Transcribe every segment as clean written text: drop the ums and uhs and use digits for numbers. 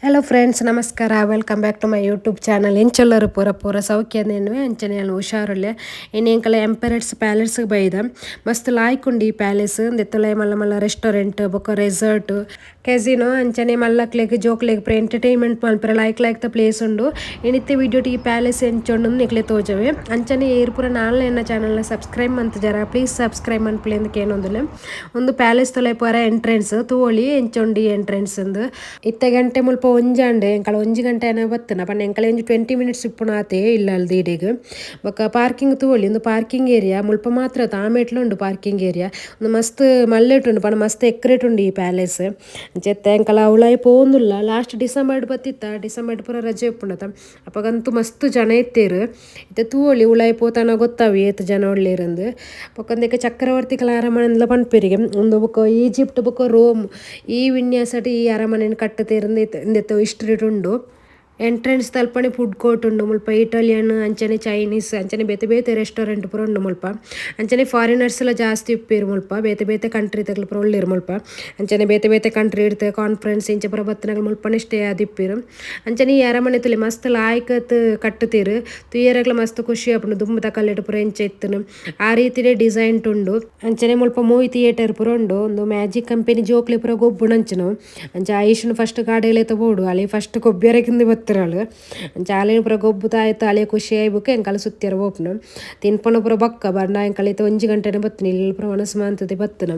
Hello friends, ನಮಸ್ಕಾರ. Welcome back to my YouTube channel. ಎಂಚೊಲ್ಲರು ಪೂರ ಪೂರ ಸೌಖ್ಯನೇನುವೆ ಅಂಚನೆ ಹುಷಾರುಲ್ಲೆ. ಇನಿ ಎಂಕಲ ಎಂಪರೇಟ್ಸ್ ಪ್ಯಾಲೇಸ್ ಬೈದ. ಮಸ್ತ್ ಲಾಯ್ಕುಂಡು ಈ ಪ್ಯಾಲೇಸ್. ದೆತ್ತೊಲೈ ಮಲ್ಲ ಮಲ್ಲ ರೆಸ್ಟೋರೆಂಟ್ ಬೊಕ ರೆಸಾರ್ಟ್ ಕೆಸಿನೋ ಅಂಚನೆ ಮಲ್ಲಕ್ಲೆಗ್ ಜೋಕ್ಲೆಗ್ ಪೂರ ಎಂಟರ್ಟೈನ್ಮೆಂಟ್ ಮಲ್ಪೆರೆ ಲಾಯ್ಕ್ ಲಾಯ್ಕ್ ದ ಪ್ಲೇಸ್ ಉಂಡು. ಇನಿತ್ತೆ ವಿಡಿಯೋಟ್ ಈ ಪ್ಯಾಲೇಸ್ ಎಂಚ ಉಂಡು ನಿಕ್ಲೆ ತೋಜವೆ. ಅಂಚನೆ ಏರ್ ಪೂರ ನಾಲ್ ಎನ್ನ ಚಾನಲ್ ನ ಸಬ್ಸ್ಕ್ರೈಬ್ ಮಂತ್ ಜರ ಪ್ಲೀಸ್ ಸಬ್ಸ್ಕ್ರೈಬ್ ಮನ್ಪುಲೆ ಅಂದ್ ಕೇನೊಂದುಲ್ಲೆ. ಉಂದು ಪ್ಯಾಲೇಸ್ ತುಲೈ ಪೂರ ಎಂಟ್ರೆನ್ಸ್ ತೂವೊಲಿ ಎಂಚ ಉಂಡು ಈ ಎಂಟ್ರೆನ್ಸ್ ಇಂದ್. ಇತ್ತೆ ಗಂಟೆ ಮುಲ್ಪ ಒಂಜಾಂಡ್ ಎಂಕಲ 1 ಗಂಟೆ ಆನ ಬತ್ತುನ ಪಂಡ ಎಂಕಲ ಒಂಜಿ 20 ಮಿನಿಟ್ಸ್ ಇಪ್ಪುನ ಆತೆ ಇಲ್ಲಲ್ದ ಇಡೆಗ್. ಬೊಕ ಪಾರ್ಕಿಂಗ್ ತೂವೊಲಿ. ಉಂದು ಪಾರ್ಕಿಂಗ್ ಏರಿಯಾ ಮುಲ್ಪ ಮಾತ್ರ ತಾಮೇಟ್ಲ ಉಂಡು ಪಾರ್ಕಿಂಗ್ ಏರಿಯಾ. ಉಂದು ಮಸ್ತ್ ಮಲ್ಲೆಟ್ ಉಂಡು ಪಂಡ ಮಸ್ತ್ ಎಕ್ರೆಟ್ ಉಂಡು ಈ ಪ್ಯಾಲೇಸ್. ಅಂಚ ಎಂಕಲ ಉಲಾಯಿ ಪೋವೊಂದುಲ್ಲ. ಲಾಸ್ಟ್ ಡಿಸೆಂಬರ್ ಬತ್ತಿತ್ತ, ಡಿಸೆಂಬರ್ ಪೂರ ರಜೆ ಇಪ್ಪುಂಡತ, ಅಪಗಂತೂ ಮಸ್ತ್ ಜನ ಇತ್ತೆರ್. ಇತ್ತೆ ತೂವೊಲಿ ಉಲಾಯಿ ಪೋತನ ಗೊತ್ತಾವು ಏತ್ ಜನ ಉಲ್ಲೆರಂದ್. ಬೊಕ ಉಂದೆಕ್ ಚಕ್ರವರ್ತಿಗಳ ಅರಮನೆ ಪನ್ಪೆರಿಗೆ. ಉಂದು ಬೊಕ ಈಜಿಪ್ಟ್ ಬೊಕ ರೋಮ್ ಈ ವಿನ್ಯಾಸಡ್ ಈ ಅರಮನೆನ್ ಕಟ್ಟುತೆರ್ ಇಂದೆತ ಹಿಸ್ಟರಿ ಉಂಡು. ಎಂಟ್ರೆನ್ಸ್ ತಲ್ಪನೆ ಫುಡ್ ಕೋರ್ಟ್ ಉಂಡು. ಮುಲ್ಪ ಇಟಾಲಿಯನ್ ಅಂಚನೆ ಚೈನೀಸ್ ಅಂಚನೆ ಬೇತೆ ಬೇತೆ ರೆಸ್ಟೋರೆಂಟ್ ಪೂರ ಉಂಡು ಮುಲ್ಪ. ಅಂಚನೆ ಫಾರಿನರ್ಸ್ ಲ ಜಾಸ್ತಿ ಇಪ್ಪೆರ್ ಮುಲ್ಪ. ಬೇತೆ ಬೇತೆ ಕಂಟ್ರಿ ತಕುಲು ಪೂರ ಉಲ್ಲೆರ್ ಮುಲ್ಪ. ಅಂಚನೆ ಬೇತೆ ಬೇತೆ ಕಂಟ್ರಿ ಇಡ್ತ್ ಕಾನ್ಫರೆನ್ಸ್ ಇಂಚ ಪೂರ ಬತ್ತಿನಕುಲು ಮುಲ್ಪನೆ ಸ್ಟೇ ಆದಿಪ್ಪೆರ್. ಅಂಚನೆ ಈ ಅರಮನೆ ತೂಲೆ ಮಸ್ತ್ ಲಾಯ್ಕತ್ ಕಟ್ಟುತೆರ್. ತೂಯೆರೆಗ್ಲ ಮಸ್ತ್ ಖುಷಿ ಆಪುಂಡು. ದುಂಬುದ ಕಲೆಟ್ ಪೂರ ಎಂಚ ಇತ್ತುಂಡು ಆ ರೀತಿಡೆ ಡಿಸೈನ್ ಉಂಡು. ಅಂಚನೆ ಮುಲ್ಪ ಮೂವಿ ಥಿಯೇಟರ್ ಪೂರ ಉಂಡು. ಉಂದು ಮ್ಯಾಜಿಕ್ ಕಂಪನಿ ಜೋಕ್ಲೆ ಪೂರ ಗೊಬ್ಬುನಂಚಿನವು. ಅಂಚ ಆಯುಷ್ನ ಫಸ್ಟ್ ಗಾಡಿಲೆತ ಬೋಡು ಅಲೆ ಫಸ್ಟ್ ಗೊಬ್ಬ್ಯರೆಗಿಂದು ಬತ್ತಿರಾಳು. ಅಂಚ ಆಲೆನ ಪೂರ ಗೊಬ್ಬುದ ಆಯ್ತು ಅಲೆ ಖುಷಿ ಆಯ್ಬುಕ್ ಎಂಕಲ ಸುತ್ತಿಯರ ಪೋಪುನು ತಿನ್ಪುನ ಪೂರ ಬೊಕ್ಕ ಬಣ್ಣ. ಎಂಕಲ ಇತ್ತೆ 1 ಗಂಟೆನೆ ಬತ್ತಿನಿ. ಇಲ್ಲ್ ಪೂರ ವನಸ್ ಮಾಂತದೆ ಬತ್ತುನ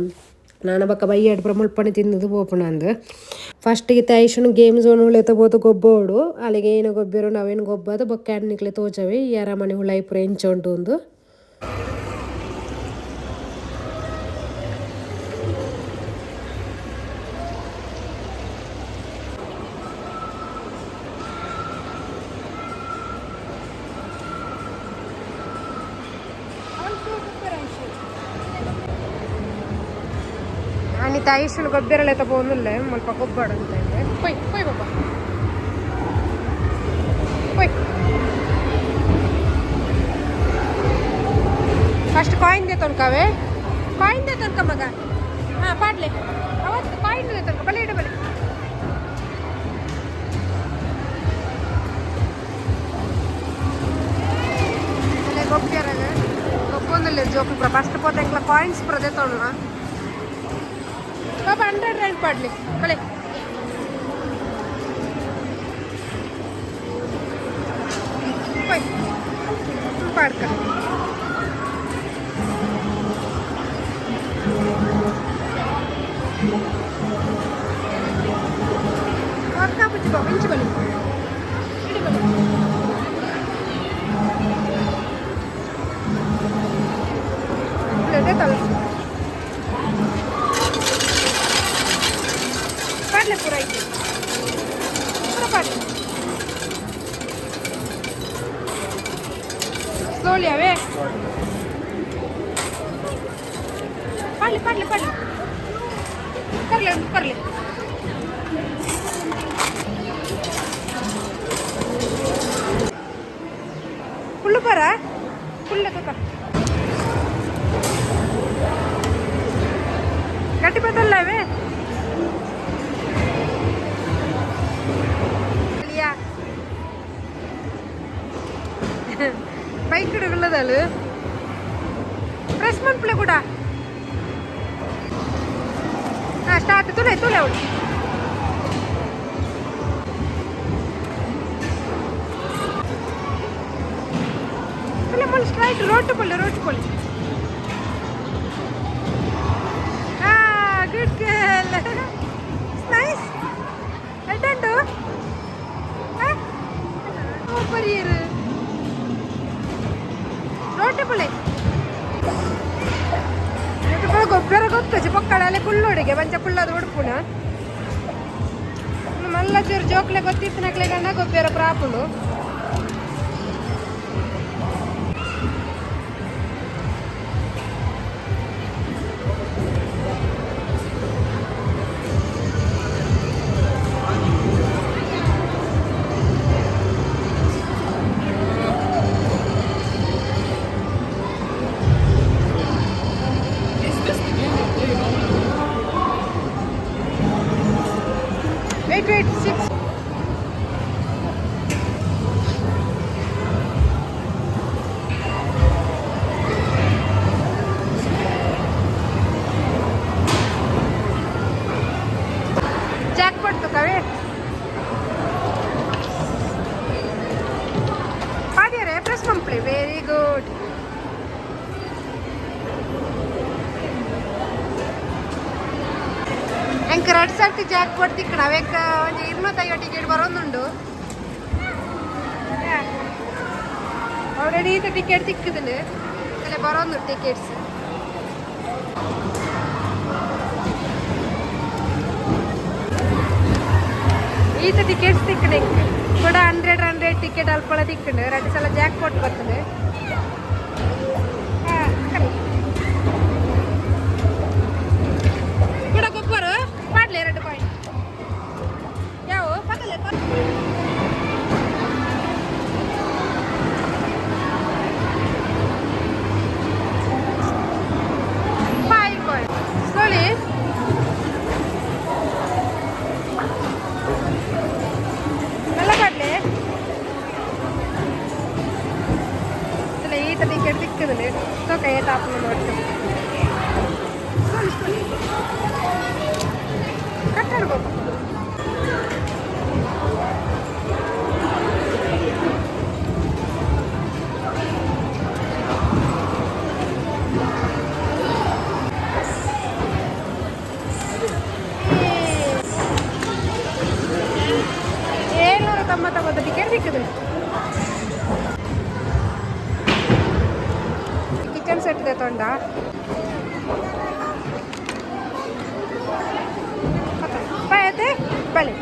ನಾನ ಬೊಕ್ಕ ಬಯ್ಯಡ್ ಪೂರ ಮುಲ್ಪನೆ ತಿಂದುದು ಪೋಪುನ ಅಂದ್. ಫಸ್ಟ್ ಗಿತ್ತ ಐಶುನು ಗೇಮ್ ಝೋನ್ ಉಲೆತ ಪೋದು ಗೊಬ್ಬೋಡು. ಅಲೆಗೆ ಏನು ಗೊಬ್ಬಿರು ನಾವೇನು ಗೊಬ್ಬದು ಬೊಕ್ಕ ನಿಕ್ಲೆ ತೋಜವೆ ಈ ಅರಮನೆ ಉಲಾಯಿ ಪೂರ ಎಂಚ ಉಂಡು ಉಂದು. ಅನಿತ ಐಶುನು ಗೊಬ್ಬರಲೆತ ಪೋವೊಂದುಲ್ಲೆ ಮುಲ್ಪ ಗೊಬ್ಬಡು ಅಂತ ಪೊಯ್ ಪೊಯ್ ಬಾಬಾ ಪೊಯ್. ಫಸ್ಟ್ ಕಾಯಿನ್ ದೆತೊನ್ಕವೆ, ಕಾಯಿನ್ ದೆತೊನ್ಕ ಮಗ. ಹಾಂ ಪಾಡ್ಲೆ ಅವತ್ತು ಕಾಯಿನ್ ದೆತೊನ್ಕ ಬಲೆ ಇಡ ಬಲೆ. ಅಲ್ಲೇ ಗೊಬ್ಬ್ಯರಾಗ ಗೊಬ್ಬೊಂದುಲ್ಲೆರ್ ಜೋಕುಲು ಪೂರ. ಫಸ್ಟ್ ಪೋತ ಎಂಕ್ಲ ಕಾಯಿನ್ಸ್ ಪೂರ ದೆತೊನ್ನ ಪಾಪ. 100 ರ್ಯಾಂಡ್ ಪಾಡ್ಲಿ ಬಲೆ. ಪೊಯ್ ಪಾಡ್ಕ. ವರ್ಕ್ ಆಪುಜಿ ಬಾಬಾ. ಇಂಚಿ ಬಲೆ, ಇಡಿ ಬಲೆ. ದೆತೊಲ್ಲ ಪಾಡ್ಲೆ ಪೂರ ಐತೆ ಪೂರ ಪಾಡ್ಲೆ. ಸ್ಲೋಲಿ ಅವೇ ಪಾಡ್ಲೆ ಪಾಡ್ಲೆ ಪಾಡ್ಲೆ. ಕರ್ಲೆ ಕರ್ಲೆ. ಫುಲ್ಲು ಪರ ಫುಲ್ ತೂಕ ಗಟ್ಟಿ ಬತ್ತಲ್ಲ ಅವೇ. ಬೈಕ್ ಇಡಗುಲ್ಲದಳು ಪ್ರೆಸ್ ಮನ್ಪುಲೆ ಕೂಡ. ಹಾಂ ಸ್ಟಾರ್ಟ್. ತುಲೆ ತುಲೆ ಅವಳು ತುಲೆ ಮುಲ್ ಸ್ಟ್ರೈಟ್ ರೋಡ್ ಪೊಲ್ಲೆ ರೋಡ್ ಪೊಲ್ಲೆ. Good girl, nice. ಎಡ್ಡಂಡು ಸೂಪರ್ ಇಯರ್ ರೋಟೆ ಪೊಲೆ ಗೊಬ್ಬರ ಗೊತ್ತುಜಿ ಪೊಕ್ಕಡಲೆ ಕುಲ್ಲೋಡಿಗೆ ಬಂಚ ಕುಳ್ಳದು ಉಡುಪುನ ಮಲ್ಲ ಚೂರು ಜೋಕ್ಲೆ ಗೊತ್ತಿತ್ತು ನಕ್ಲೆ ಗಂಡ ಗೊಬ್ಬರ ಪ್ರಾಪುಂಡು. Is this the game they play normally? Wait, wait, 6. ಎಂಕ್ ರಡ್ ಸರ್ತಿ ಜಾಕ್ ಪೋಟ್ ತಿಕ್ಕಣ ಅವೆಕ್ ಒಂಜಿ 250 ಟಿಕೆಟ್ ಬರೋಂದುಂಡು. ಆಲ್ರೆಡಿ ಈತ ಟಿಕೆಟ್ ತಿಕ್ಕುದುಂಡು, ಅಲ್ಲ ಬರೋಂದು ಟಿಕೆಟ್ಸ್. ಈತ ಟಿಕೆಟ್ಸ್ ತಿಕ್ಕಣ ಎಂಕ್ ಕೂಡ 100 100 ಟಿಕೆಟ್ ಅಲ್ಪಳ ತಿಕ್ಕಂಡು. ರಡ್ಡು ಸಲ ಜಾಕ್ ಪೋಟ್ ಬರ್ತದೆ. ಕೂಡ ಗೊಬ್ಬರ ಪಾಡ್ಲೆ 2 ಪಾಯಿಂಟ್ ಯಾವ ಪತ್ತಲೆ. 5 point. Slowly. ಎಲ್ಲ ಪಾಡ್ಲೆ. ಇಲ್ಲ ಈತ ಟಿಕೆಟ್ ತಿಕ್ಕದಿಲ್ಲ ತೋಕ ಏತ ಆಪುನ ನೋಡ್ತು. ಸ್ಲೋಲಿ ಸ್ಲೋಲಿ ಕಟ್ಟಾಡ್ಬೇಕು. 799 ಟಿಕೆಟ್ ಸಿಕ್ಕದು. ಕಿಚನ್ ಸೆಟ್ ಇದೆ ತೊಂಡ. ಬಾಯತೆ ಬಲೆ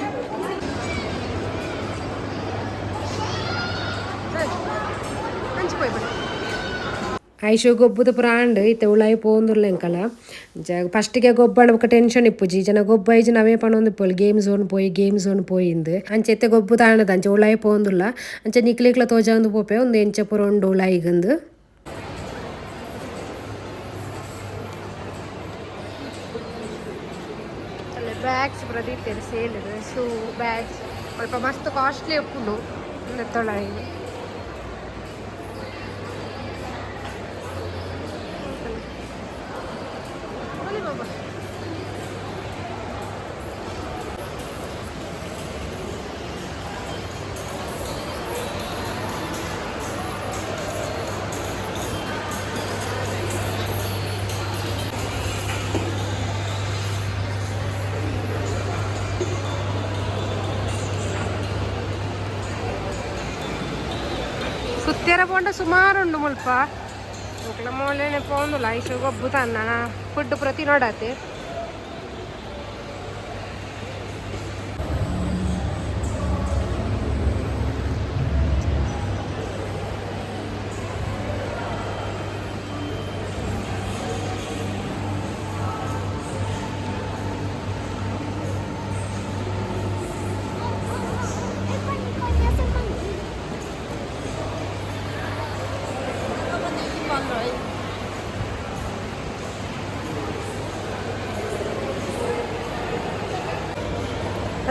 ಹಂಚಿపోయి ಬಲೆ. ಐಶು ಗೊಬ್ಬುದ ಪೂರ ಆಂಡ್ ಇತ್ತೆ ಉಳಾಯಿ ಪೋಂದುರ್ಲ ಎಂಕಲ. ಫಸ್ಟಿಗೆ ಗೊಬ್ಬ ಬೊಕ ಟೆನ್ಷನ್ ಇಪ್ಪುಜಿ. ಜನ ಗೊಬ್ಬ ಐಜಿ ನವೇ ಪನೊಂದು ಇಪ್ಪೊಲಿ ಗೇಮ್ ಝೋನ್ ಪೋಯಿ ಗೇಮ್ ಝೋನ್ ಪೋಯಿಂದು. ಅಂಚ ಇತ್ತೆ ಗೊಬ್ಬುದ ಆಂಡದ ಅಂಚ ಉಳಾಯಿ ಪೋಂದುಲ್ಲ. ಅಂಚ ನಿಕ್ಲಿಕ್ಲ ತೋಜಾವೊಂದು ಪೋಪೆ ಉಂದು ಎಂಚ ಪೂರ ಉಂಡು ಉಳಾಯಿಗಂದು. ಬ್ಯಾಗ್ಸ್ ಪೂರ ದೀತೆರ್ ಸೇಲ್ ಶೂ ಬ್ಯಾಗ್ಸ್. ಸ್ವಲ್ಪ ಮಸ್ತ್ ಕಾಸ್ಟ್ಲಿ ಉಪ್ಪುಂಡು ಉಂದೆತ್ತೊಳಾಯಿ. ಬಾಬಾ ಸುತ್ತೆರ ಪೋಂಡ ಸುಮಾರು ಉಂಡು ಮುಲ್ಪ. ಮುಕ್ಲ ಮೋಲೆನೆ ಪೋಂದುಲ್ಲ. ಐಶು ಗೊಬ್ಬು ತನ್ನ ಫುಡ್ ಪ್ರತಿ ನೋಡತ್ತೆ.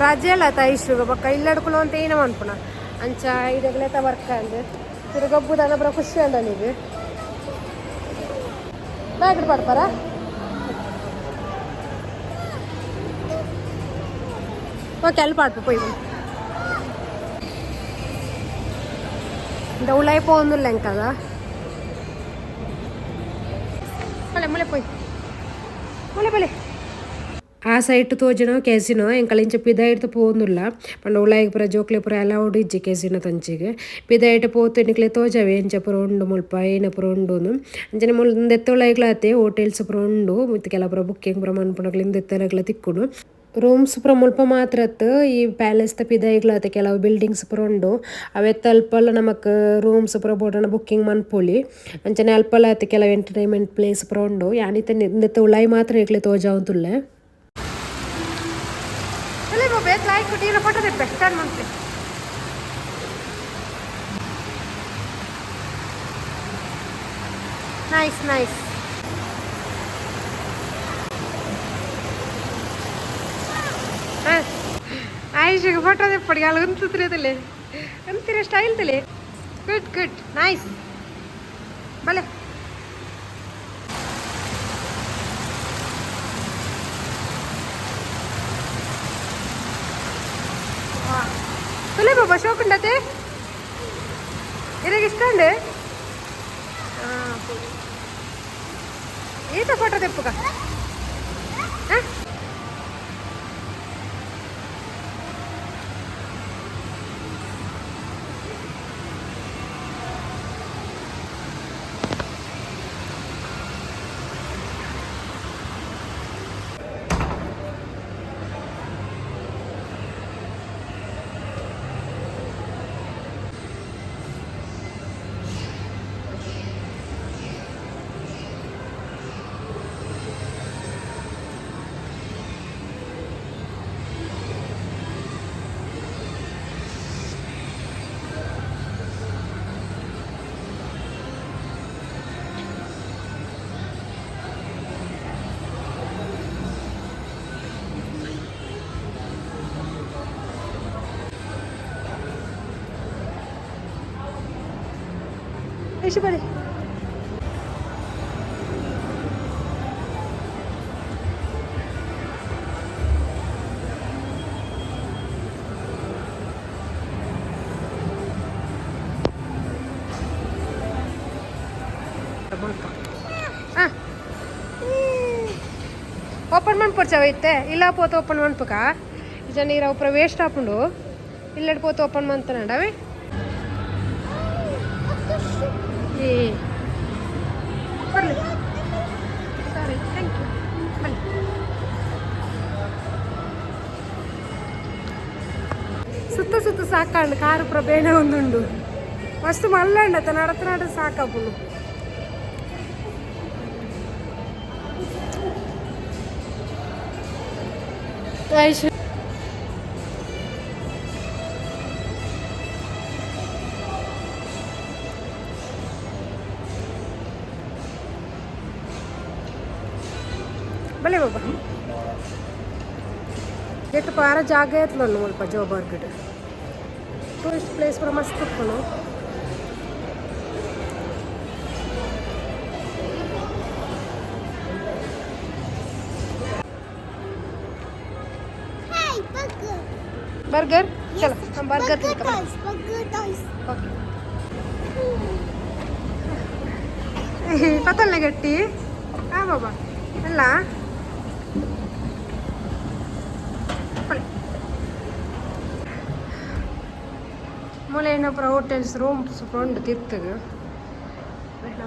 ರಜೆ ಅಲ್ಲ ಐಶುಗ ಬೊಕ್ಕ ಇಲ್ಲಡ್ಕುಲು ಅಂತ ಏನ ಮನ್ಪುಣ ಅಂಚ ಇಡೆಗ್ಲೇತ ವರ್ಕ್ ಅಂದ್ ತಿರುಗೊಬ್ಬುದಾನ ಪೂರ ಖುಷಿ ಅಂಡ ನೀವು ಬ್ಯಾಗ್ ಪಾಡ್ಪಾರ. ಓಕೆ ಅಲ್ಲಿ ಪಾಡ್ಪ ಪೋಯಿ ಉಳಾಯಿ ಪೋಂದುಲ್ಲ ಎಂಕದ ಬಲೆ ಮುಲೆ ಪೋಯ್ ಮುಲೆ ಬಲೆ. ಆ ಸೈಟ್ ತೋಜುನ ಕೆಸಿನೋ. ಎಂಕಲ್ ಇಂಚ ಪಿದಾಯಿಡ್ದು ಪೋಂದುಲ್ಲ ಪಂಡ ಉಳಾಯಿಗ್ ಪೂರ ಜೋಕ್ಲೆ ಪೂರ ಅಲೌಡ್ ಇಜ್ಜಿ ಕೆಸಿನೋ ತಂಚಿಗ್. ಪಿದಾಯಿಟ್ ಪೋತು ನಿಕ್ಲೆ ತೋಜವೆ ಎಂಚ ಪೂರ ಉಂಡು ಮುಲ್ಪ ಏನ ಪೂರ ಉಂಡು. ಅಂಚನೆ ಮುಲ್ ಉಂದೆತ್ತೊಳಾಯಿಗ್ಲ ಆತೆ ಹೋಟೆಲ್ಸ್ ಪೂರ ಉಂಡು. ಮಿತ್ತ್ ಕೆಲ ಪೂರ ಬುಕ್ಕಿಂಗ್ ಪೂರ ಮನ್ಪುನಕ್ಲ್ ಇಂದೆತ್ತಲಗ್ಲ ತಿಕ್ಕುಂಡು. ರೂಮ್ಸ್ ಪೂರ ಮುಲ್ಪ ಮಾತ್ರ ಅತ್ತ್ ಈ ಪ್ಯಾಲೇಸ್ ದ ಪಿದಾಯಿಗ್ಲ ಆತೆ ಕೆಲವು ಬಿಲ್ಡಿಂಗ್ಸ್ ಪೂರ ಉಂಡು. ಅವೆತ್ತ ಅಲ್ಪಲ ನಮಕ್ ರೂಮ್ಸ್ ಪೂರ ಬೋಡಾಂಡ ಬುಕ್ಕಿಂಗ್ ಮನ್ಪೊಲಿ. ಅಂಚನೆ ಅಲ್ಪಲ ಆತೆ ಕೆಲವು ಎಂಟರ್ಟೈನ್ಮೆಂಟ್ ಪ್ಲೇಸ್ ಪೂರ ಉಂಡು. ಯಾನ್ ಇತ್ತೆ ಇಂದೆತ್ತ ಉಳಾಯಿ ಮಾತ್ರ ನಿಕ್ಲೆ ತೋಜಾವೊಂದುಲ್ಲೆ. ಫೋಟೋ ತೆಪ್ಪೆ ಸ್ಟಾರ್ಟ್ ಮಾಡ್ತೆ. Nice nice. ಆಯುಷಿಗೆ ಫೋಟೋ ತೆಪ್ಪಡಿ ಅಲ್ಲಿ ಉಂತುತ್ತಿರದಲ್ಲೇ ಅಂತೀರ ಸ್ಟೈಲ್ ತಲೆ. ಗುಡ್ ಗುಡ್ ನೈಸ್ ಬಲೆ. ತುಲೆ ಬಾಬಾ ಶೋಕ್ ಉಂಡತೆ ಇರಗೆ ಇಷ್ಟ ಉಂಡೆ. ಈತ ಫೋಟೋ ತೆಪ್ಪುಗ. ಐಶು ಬಲೆ ಓಪನ್ ಮನ್ಪೊಡ್ಚವ ಇತ್ತೆ ಇಲ್ಲ ಪೋತು ಓಪನ್ ಮನ್ಪುಕ ಇಜ ನೀರು ಅವು ವೇಸ್ಟ್ ಆಪುಂಡು ಇಲ್ಲಡ್ ಪೋತು ಓಪನ್ ಮಂತನಂಡ ಅವೆ ಏ ಬರ್ಲಿ ಸಾರಿ thank you ಬನ್ನಿ. ಸುತ್ತ ಸುತ್ತ ಸಾಕಾಂಡು ಕಾರು ಪೂರ ಬೇನೆ ಒಂದುಂಡು ಮಸ್ತ್ ಮಲ್ಲಂಡತ ನಡತ ನಡ ಸಾಕಾಪುಂಡು. ಐಶು ಬಲೆ ಬಾಬಾ ಎಟ್ಟು ಪಾರ ಜಾಗ ಎತ್ಲನ್ನು ಮುಲ್ಪ ಜೋಬರ್ಗ್ ಟೂರಿಸ್ಟ್ ಪ್ಲೇಸ್ ಪೂರ ಮಸ್ತ್ ಉಪ್ಪುಂಡು. Hey, burger. Burger ಚಲೋ ನಮ್ಮ burger Burger ತಿನ್ಕ. Toys. Burger toys. Okay ಪತಲ್ಲೆ ಗಟ್ಟಿ ಹಾ ಬಾಬಾ ಅಲ್ಲ ಮೂಲೆ ಏನಪ್ಪ ಹೋಟೆಲ್ಸ್ ರೂಮ್ಸ್ ಉಂಡು ತಿರ್ತಗ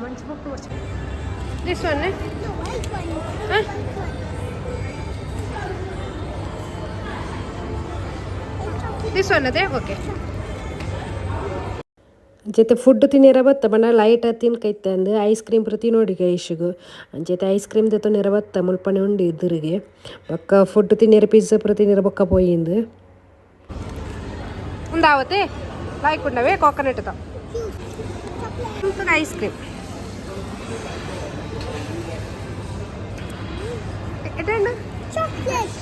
ಮಂಚ book. This one. The white one. Huh? White one. This one ಅದೇ ಓಕೆ. ಜೊತೆ ಫುಡ್ ತಿನ್ನಿರ ಬತ್ತ ಬಣ್ಣ ಲೈಟ್ ತಿನ್ಕೈತೆ ಅಂದು ಐಸ್ ಕ್ರೀಮ್ ಪ್ರತಿ ನೋಡಿ ಐಶುಗು ಅಂಚೆತೆ ಐಸ್ ಕ್ರೀಮ್ ದೆತ್ತೊನಿರ ಬತ್ತ ಮುಲ್ಪನೆ ಉಂಡು ಇದ್ರಿಗೆ ಬೊಕ್ಕ ಫುಡ್ ತಿನ್ನಿರ ಪಿಜ್ಜಾ ಪ್ರತಿ ತಿನ್ನಿರ ಬೊಕ್ಕ ಪೋಯಿಂದು ಉಂದಾವತೆ ಲಾಯ್ಕ್ ಉಂಡವೇ ಕೋಕೋನಟ್ ತ ಐಸ್ ಕ್ರೀಮ್ ಎಟೆಂಡು. Chocolate.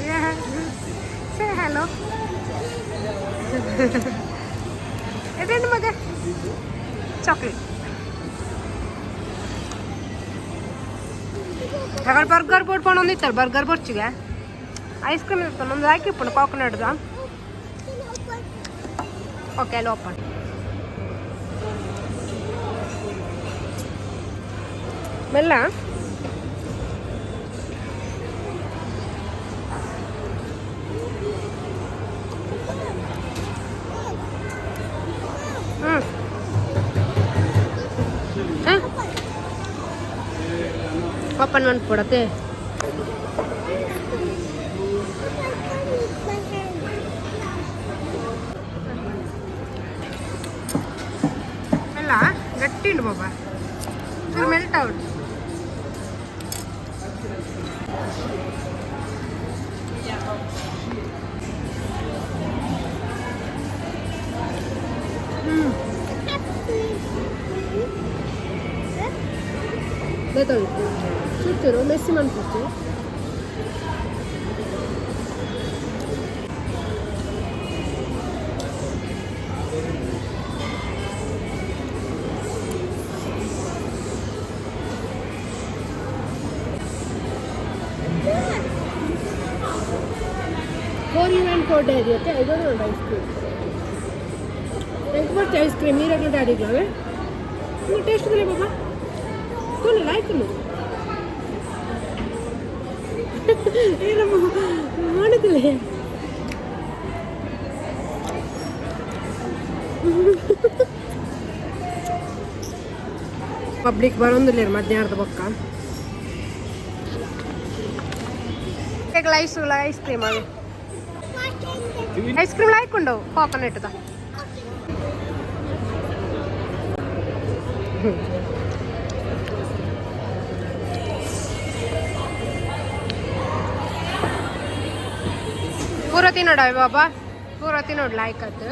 Say hello. ಎಟೆಂಡು ಮಗ ಚಾಕ್ಲೇಟ್ ಹಾಗಾದ್ರೆ ಬರ್ಗರ್ ಬೋರ್ಡ್ ಪೋಣ ಒಂದಿತ್ತಾರೆ ಬರ್ಗರ್ ಬೊರ್ಚಿಗೆ ಐಸ್ ಕ್ರೀಮ್ ಇರ್ತಾನೆ ಒಂದು ಹಾಕಿ ಇಪ್ಪುಂಡು ಕೋಕೋನಟ್ದ. Can you open? Okay ಅಲ್ಲಿ ಓಪನ್ ಮೆಲ್ಲ. ಹ್ಞೂ ಹಾಂ ಓಪನ್ ಮಾಡ್ಕೊಡತ್ತೆ. I can't use my hand. ಅಲ್ಲ ಗಟ್ಟಿ ಉಂಟು ಬಾಬಾ ಚೂರು ಮೆಲ್ಟ್ ಔಟ್. ಚೂರು ಚೂರು Messi ಮನ್ಪುಚ್ಚು. For you and for daddy, okay? I don't want ice cream. ಎಂಕ್ ಬರ್ತಿ ಐಸ್ ಕ್ರೀಮ್ ನೀರಾಗ ಡ್ಯಾಡಿಗ್ಲವೆ ನೀವು ಟೇಸ್ಟ್ ಇದ್ರೆ ಬಾಬಾ ತೋಲೆ ಲಾಯ್ಕ್ ಏನು ಮಾಡಿದಿಲ್ಲ. ಪಬ್ಲಿಕ್ ಬರೋಂದಿಲ್ಲ ಮಧ್ಯಾಹ್ನದ ಬೊಕ್ಕ ಐಸ್ ಐಸ್ ಕ್ರೀಮ್ ಅವೆ. ಐಸ್ ಕ್ರೀಮ್ ಲಾಯ್ಕ್ ಉಂಡವು ಕೋಕೋನಟ್ the. ಪೂರ ತಿನ್ನೋಡ ಬಾಬಾ ಪೂರ ತಿನ್ನೋಡು ಲಾಯ್ಕ್ ಆತು.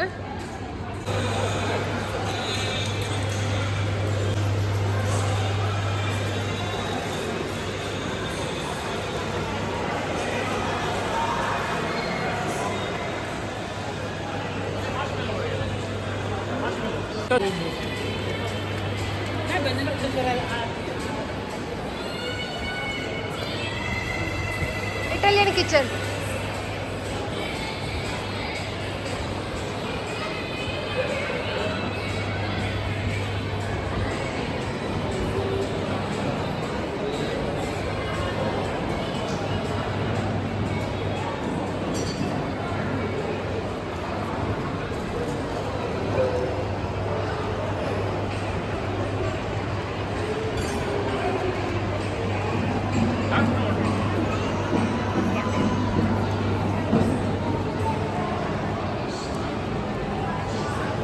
Kitchen.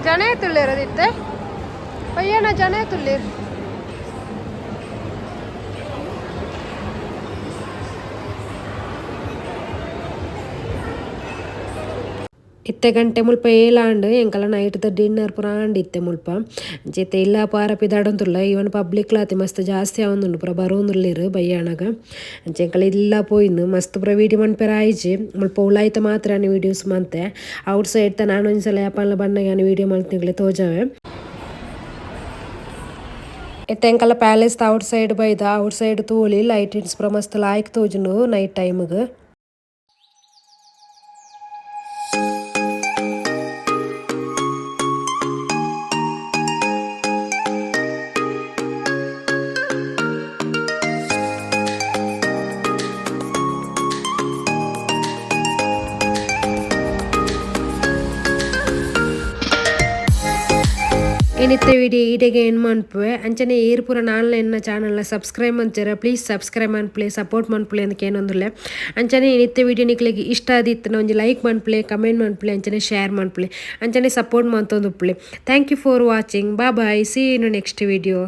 ಜನ ತುಳ್ಳಿರೋದಿತ್ತೆ ಪಯ್ಯನ ಜನ ತುಳ್ಳಿರ್. ಇತ್ತೆ ಗಂಟೆ ಮುಲ್ಪ ಏಲಾಂಡ್ ಎಂಕಲ ನೈಟ್ದ ಡಿನ್ನರ್ ಪೂರ ಆಂಡ್ ಇತ್ತೆ ಮುಲ್ಪ. ಅಂಚ ಇಲ್ಲ ಪಾರ ಪಿದಾಡೊಂದುಲ್ಲ, ಈವನ್ ಪಬ್ಲಿಕ್ ಲಾತಿ ಮಸ್ತ್ ಜಾಸ್ತಿ ಆವೊಂದುಂಡು, ಪೂರ ಬರೋಂದುಲ್ಲೆರ್ ಬಯ್ಯಾಣಗ. ಅಂಚ ಎಂಕಲ ಇಲ್ಲ ಪೋಯಿನ್ ಮಸ್ತ್ ಪೂರ ವೀಡಿಯೋ ಮನ್ಪೆರ ಆಯ್ಜಿ. ಮುಲ್ಪ ಉಲಾಯ್ತ ಮಾತ್ರ ಯಾನ್ ವೀಡಿಯೋಸ್ ಮಂತೆ. ಔಟ್ ಸೈಡ್ ತ ನಾನೊಂಜಿ ಸಲ ಯಾಪಲ ಬನ್ನಗ ಯಾನ್ ವೀಡಿಯೋ ಮಲ್ತಿನಿಕ್ಲೆ ತೋಜಾವೆ. ಇತ್ತೆ ಎಂಕಲ ಪ್ಯಾಲೇಸ್ ಔಟ್ ಸೈಡ್ ಬೈದ, ಔಟ್ ಸೈಡ್ ತೂಲಿ ಲೈಟಿಂಗ್ಸ್ ಪೂರ ಮಸ್ತ್ ಲಾಯ್ಕ್ ತೋಜುಂಡು ನೈಟ್ ಟೈಮ್ಗ್. ಏನಿತ್ತೆ ವಿಡಿಯೋ ಈಡೆಗೆ ಏನು ಮನ್ಪುವೆ. ಅಂಚನೆ ಏರ್ ಪೂರ ನಾನ್ಲ ಎನ್ನ ಚಾನಲ್ನ ಸಬ್ಸ್ಕ್ರೈಬ್ ಮಂಚರ ಪ್ಲೀಸ್ ಸಬ್ಸ್ಕ್ರೈಬ್ ಮನ್ಪುಲೆ, ಸಪೋರ್ಟ್ ಮನ್ಪುಲೆ ಅಂದ್ ಕೇನೊಂದುಲ್ಲೆ. ಅಂಚನೆ ಏನಿತ್ತೆ ವಿಡಿಯೋ ನಿಕ್ಲೆಗ್ ಇಷ್ಟ ಆದಿತ್ತುಂಡ ಒಂಜಿ ಲೈಕ್ ಮನ್ಪುಲೆ, ಕಮೆಂಟ್ ಮನ್ಪುಲೆ, ಅಂಚನೆ ಶೇರ್ ಮನ್ಪುಲೆ, ಅಂಚನೆ support ಮಂತೊಂದುಪ್ಪುಲೆ. Thank you for watching. Bye bye, see you next video.